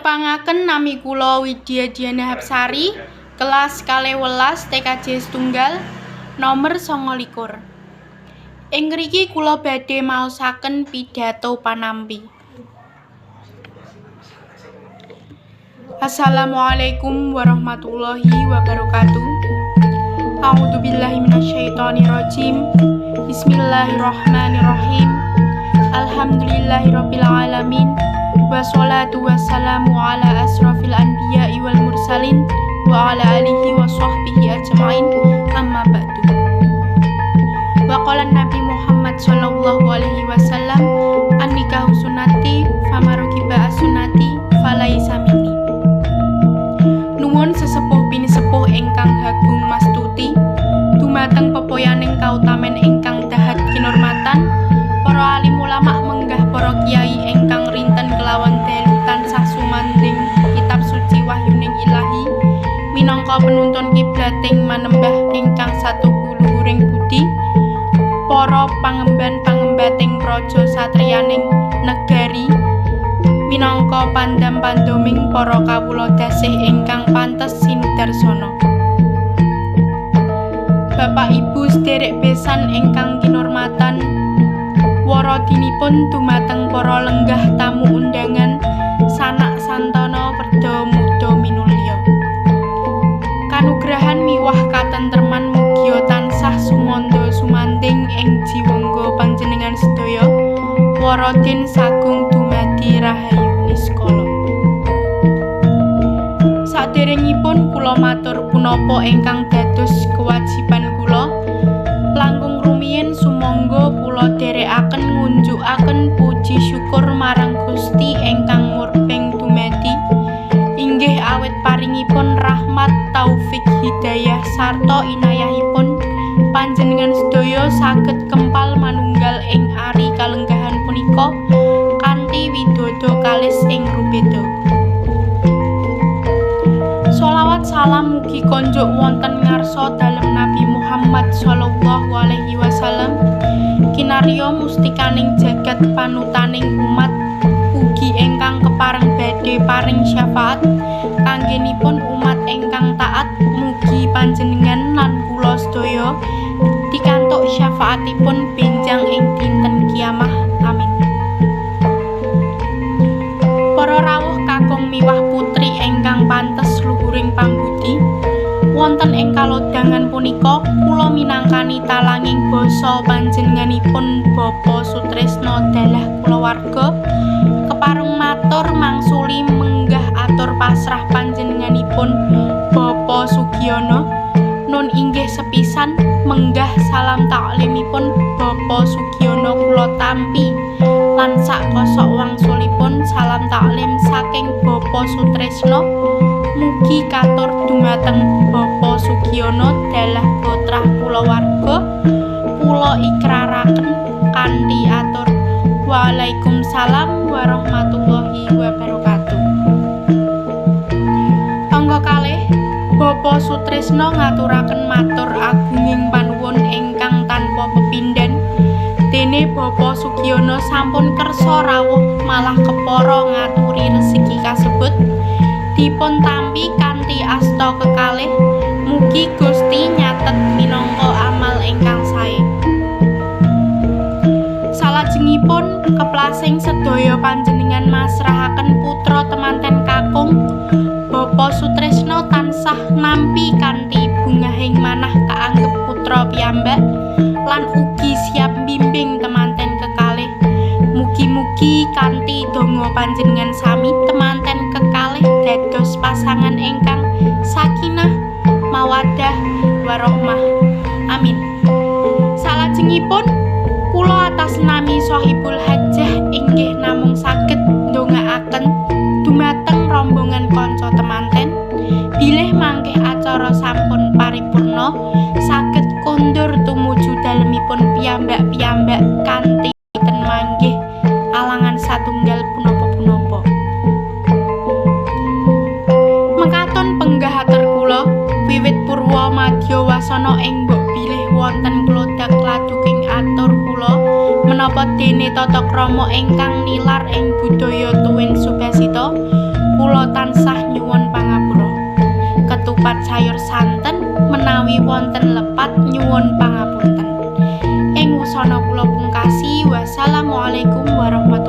Tepangaken, nami kula Widya Diana Hapsari, kelas 12 TKJ setunggal nomor 29. Ing ngriki kula badhe maosaken pidato panampi. Assalamualaikum warahmatullahi wabarakatuh. A'udzubillahi minasyaitonirrajim. Bismillahirrahmanirrahim. Alhamdulillahirabbil alamin. Wassalatu wassalamu ala asrafil anbiya'i wal mursalin wa ala alihi wa sahbihi ajmain. Amma ba'du. Wa qala Nabi Muhammad sallallahu alaihi wasallam, an-nikahu sunnati famarokiba as-sunnati falaisa minni. Nuwun sesepuh pinisepuh ingkang hagung mastuti dumateng pepoyaning kautamen ingkang dahat kinurmatan, para alim ulama menggah para kiai ingkang rinten kelawan dalu tansah sumandhing kitab suci wahyuning ilahi minangka penuntun kiblating manembah ingkang satuhu luhuring budi, para pangemban pangembating praja satriyaning negari minangka pandam pandoming para kawula dasih ingkang pantes sinudarsana. Bapak Ibu sederek besan ingkang kinurmatan, waradinipun dumateng para lenggah tamu undangan, sanak santana werda muda minulya. Kanugrahan miwah katentreman mugia tansah sumandha sumandhing ing jiwangga panjenengan sedaya. Waradin sagung dumadi rahayu niskala. Saderengipun kula matur punapa ingkang dados kewajiban kula, langkung rumiyin sumangga kula dherekaken ngunjukaken puji syukur marang Gusti ingkang murbeng dumadi inggih awit paringipun rahmat, taufik, hidayah sarta inayahipun panjenengan sedaya saged kempal manunggal ing ari kalenggahan punika kanthi widodo kalis ing rubeda. Sholawat salam mugi konjuk wonten ngarsa dalem Nabi Muhammad sallallahu alaihi wasallam, kinarya mustikaning jagat panutaning umat, ugi ingkang kepareng badhe paring syafaat kanggenipun umat ingkang taat. Mugi panjenengan lan kula sedaya dikantuk syafaatipun benjang ing dinten kiamah. Amin. Para rawuh kakung miwah putri ingkang pantes luhuring pambudi, wonten ing kalodhangan punika kula minangkani talanging basa panjenenganipun Bapak Sutresno dalah kulawarga kepareng matur mangsuli menggah atur pasrah panjenenganipun Bapak Sugiono nun inggih sepisan menggah salam taklimipun Bapak Sugiono kula tampi lan sak kosok wangsulipun salam taklim saking Bapak Sutresno mugi katur dumateng Bapak Sugiono dalah gotrah kulawarga. Kula ikraraken kanthi atur waalaikumsalam warahmatullahi wabarakatuh. Angka kalih, Bapak Sutresno ngaturaken matur agunging panuwun ingkang tanpa pepindhan dene Bapak Sugiono sampun kersa rawuh malah kepara ngaturi rezeki kasebut dipun tampi kanthi asta kekalih. Mugi Gusti nyatet minangka amal ingkang sae. Salajengipun keplasing sedaya panjenengan masrahaken putra temanten kakung Bapak Sutresno tansah nampi kanthi bungahing manah kaanggep putra piyambak lan ugi siap mbimbing temanten kekalih. Mugi-mugi kanthi donga panjenengan sami temanten kekalih dados pasangan ingkang sakinah, mawaddah, warohmah. Amin. Salajengipun kula atas nami Sohibul Hajah inggih namung saged ndongaaken dumateng rombongan kanca temanten bilih mangke acara sampun paripurna saged kondur tumuju dalemipun piyambak-piyambak kanthi ten manggih alangan satunggal punapa-punapa. Mekaten penggah atur kula wiwit purwa madya wasana ing mbok bilih wonten klodak laduking atur kula menapa dene tata krama ingkang nilar ing budaya tuwin subasita kula. Kupat sayur santen, menawi wonten lepat nyuwun pangapunten. Ing wusana kula pungkasi, wassalamualaikum warahmatullahi.